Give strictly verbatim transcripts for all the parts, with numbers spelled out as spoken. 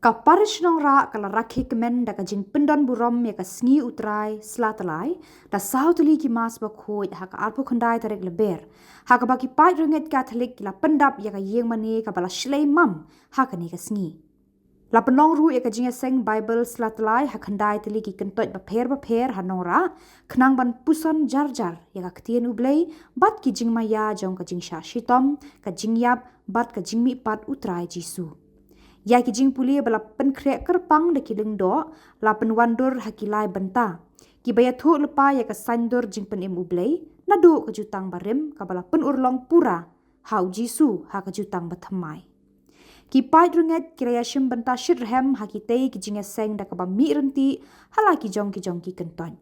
Ka parish Nongrah ka la rakhe kmen da ka jingpyndon burom ïa ka sngi U Trai Slatlai da saw tylli ki mass bakhuid ha ka arphew khyndai tarik Lber, ha kaba ki paid riewngeit Katholik ki la pyndap ïa ka ïing mane kaba la shlei mam ha kane ka sngi. La pynlong ruh ïa ka jingïaseng Bible Slatlai ha khyndai tylli ki kyntoit bapher bapher ha Nongrah, khnang ban puson jar jar ïa ka ktien U Blei bad ki jingmaïa jong ka jingshah shitom, ka jingïap bad ka jingmihpat U Trai Jisu. Ïa ki jingpule ba la pynkhreh kyrpang da ki lyngdoh la pynwandur ha ki lai bynta, kiba ïathuh lypa ïa ka saiñdur jingpynim U Blei naduh ka jutang barim kaba la pynurlong pura ha U Jisu ha ka jutang bathymmai. Ki paid riewngeit ki la ïashim bynta shitrhem ha kitei ki jingïaseng da kaba mih ryntih ha la ki jong ki jong ki kyntoit.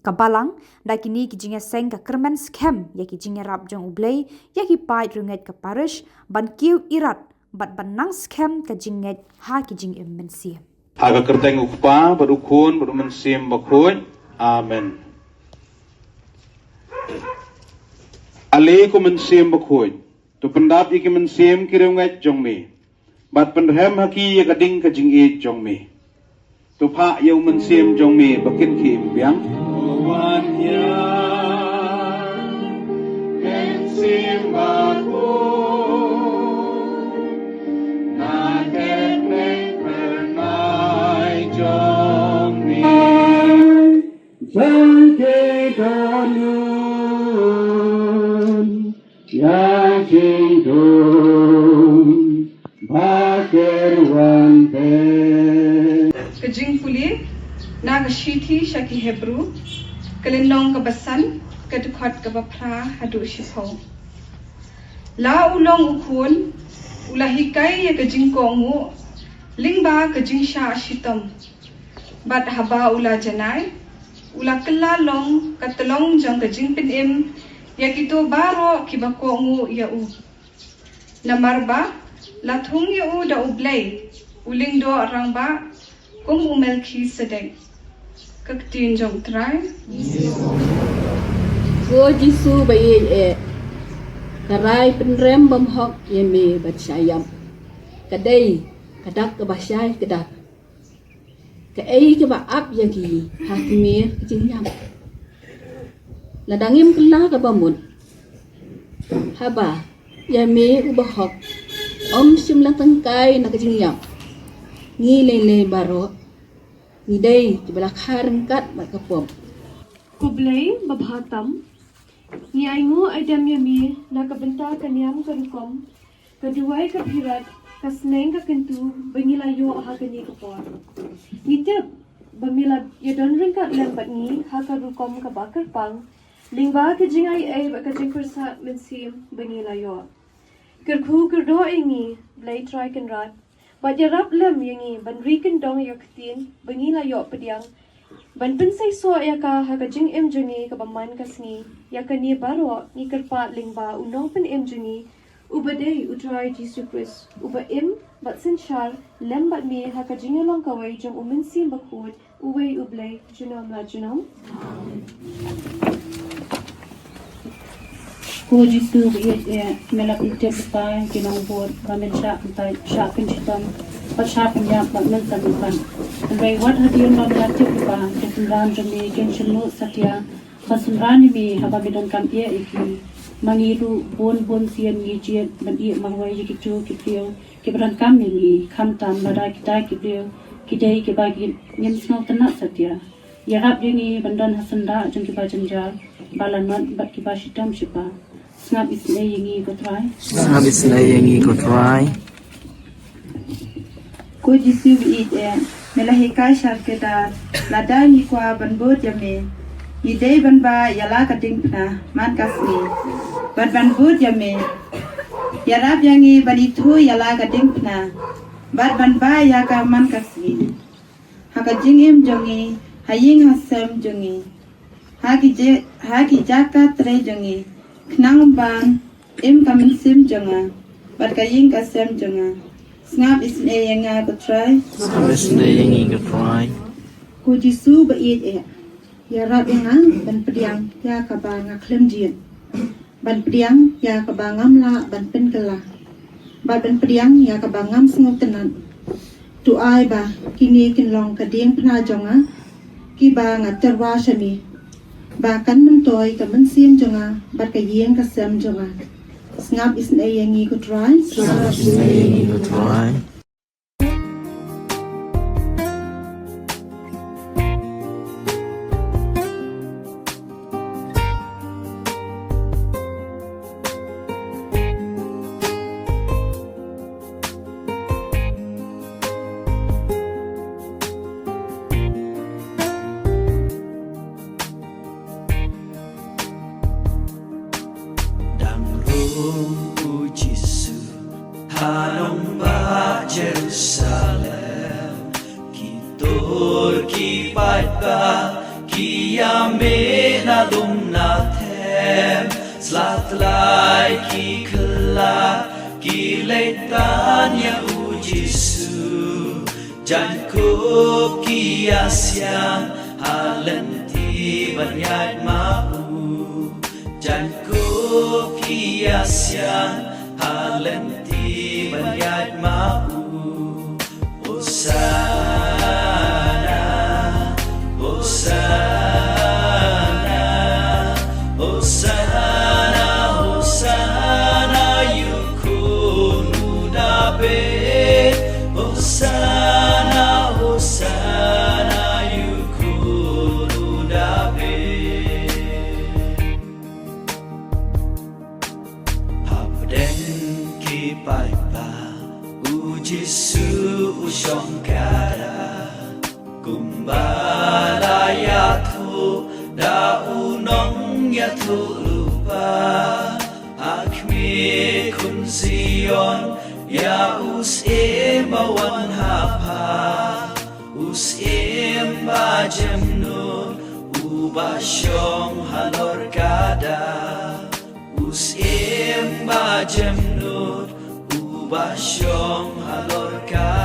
Ka Balang, da kine ki jingïaseng ka kyrmen skhem ïa ki jingïarap jong U Blei ïa ki paid riewngeit ka parish ban kiew irat bad ban nang skhem ka jingngeit ha ki jingim mynsiem. Ha ka kyrteng U Kpa bad U Khun bad U Mynsiem Bakhuid. Amen. Ale ko Mynsiem Bakhuid, to pyndap ïa ki mynsiem ki riewngeit jong me, bad pynrhem ha ki ïa ka ding ka jingïeit jong me. To phah ïa U Mynsiem jong me ba kin khie im biang. Wan ïa Mynsiem Bakhuid, na ka kyrteng kyrnai jong me. Jong te don un ïa jingdum ba ker wan te. Ka jingpule na ka shithi sha ki Hebru, ka lynnong kaba san, ka dkhot kaba phra haduh shiphew. La u long u khun, u la hikai ïa ka jingkohnguh lyngba ka jingshah shitom. Bad haba u la janai, u la kylla long ka tyllong jong ka jingpynim ïa kito baroh kiba kohnguh ïa u. Namar ba la thung ïa u da U Blei, u lyngdoh rangbah, kum u Melkisedek. Ka ktien jong U Trai. Ko Jisu ba ïeit eh, ka rai pynrem bymhok ïa me ban shah ïap. Ka dei ka dak kaba shai kdar. Kaei kaba ap ïa ngi ha kane ka jingïap? Lada ngim kylla kaba mut, haba ïa me u bahok ym shym la tyngkai na ka jingïap, ngi lei lei baroh ngi dei kiba la kha ryngkat bad ka pop. Ko Blei babha tam, ngi ainguh aidem ïa me na ka bynta ka niam ka rukom, ka duwai ka phirat, ka sneng ka kyntu ba ngi la ïoh ha kane ka por. Ngi tip ba me la ïadon ryngkat lem bad ngi ha ka rukom kaba kyrpang, lyngba ka jingai ei bad ka jingpyrsad mynsiem ba ngi la ïoh. Kyrkhu kyrdoh ïa ngi, Blei Trai Kynrad, bad ïarap lem ïa ngi ban ri kyndong ïa ka ktien ba ngi la ïoh pdiang, ban pynseisoh ïa ka ha ka jingim jong ngi kaba man ka sngi. Ïa kane baroh ngi kyrpad lyngba u Nongpynim jong ngi, uba dei U Trai Jisu Khrist, uba im bad synshar lem bad me ha ka jingïalong kawei jong U Mynsiem Bakhuid, uwei U Blei junom la junom. Ko Jisu ba ïeit eh, me la pyntip lypa ïa ki nongbud ba men shah kyntait, shah pynshitom bad shah pynïap bad men sa mynta. Hynrei wat hadien ba me la tip lypa, ki synran jong me kin shyrnguh satia ban synran ïa me haba me donkam ïeh ïa ki. Ma ngi ruh bun bun sien ngi jied ban ïeh marwei ïa kito ki briew kiba donkam ïa ngi, khamtam lada kita ki briew ki dei kiba ngim sngewtynnat satia. Ïarap ïa ngi ban don ha syndah jong kiba jynjar, ba lanot bad kiba shitom shiba. Sngap isynei ïa ngi ko Trai. Sngap isynei ïa ngi ko Trai. Ko Jisu ba ïeit eh, me la hikai shar kdar, lada ngi kwah ban bud ïa me, ngi dei ban bah ïa la ka diengphna man ka sngi. Bad ban bud ïa me, ïarap ïa ngi ban ithuh ïa la ka diengphna bad ban bah ïa ka man ka sngi. Ha ka jingim jong ngi, ha ïing ha sem jong ngi, ha ki je-, ha ki jaka trei jong ngi, khnang ban im ka mynsiem jong nga bad ka ïing ka sem jong nga. Sngap isynei ïa nga ko Trai. Sngap isynei ïa ngi ko Trai. Ko Jisu ba ïeit eh, ïarap ïa nga ban pdiang ïa kaba nga khlem jied, ban pdiang ïa kaba ngam lah ban pynkylla, bad ban pdiang ïa kaba ngam sngewtynnat. To ai ba kine kin long ka diengphna jong nga, kiba nga tyrwa sha me, ba kan myntoi ka mynsiem jong nga bad ka ïing ka sem jong nga. Sngap isynei ïa ngi ko Trai. Sngap isynei ïa ngi ko Trai. Dang rung u Jisu ha nongbah Jerusalem, ki tur ki paidbah ki ïamih na lum na them, sla tlai ki khlad ki leit tan ïa u Jisu. Jaiñkup ki ïasiang ha lynti ban ïaid ma u. Jaiñkup ki ïasiang ha lynti ban ïaid ma u. Hosanna, Hosanna, Hosanna, Hosanna ïa u khun u Dabid. Hosanna, Hosanna ïa u khun u Dabid. Hapdeng ki paidbah u Jisu u shong kata, kumba la ïathuh da u nongïathuhlypa. Ha khmih khun Zion ïa u syiem ba wan ha pha, u syiem ba jemnud uba shong halor kada. U syiem ba jemnud uba shong halor ka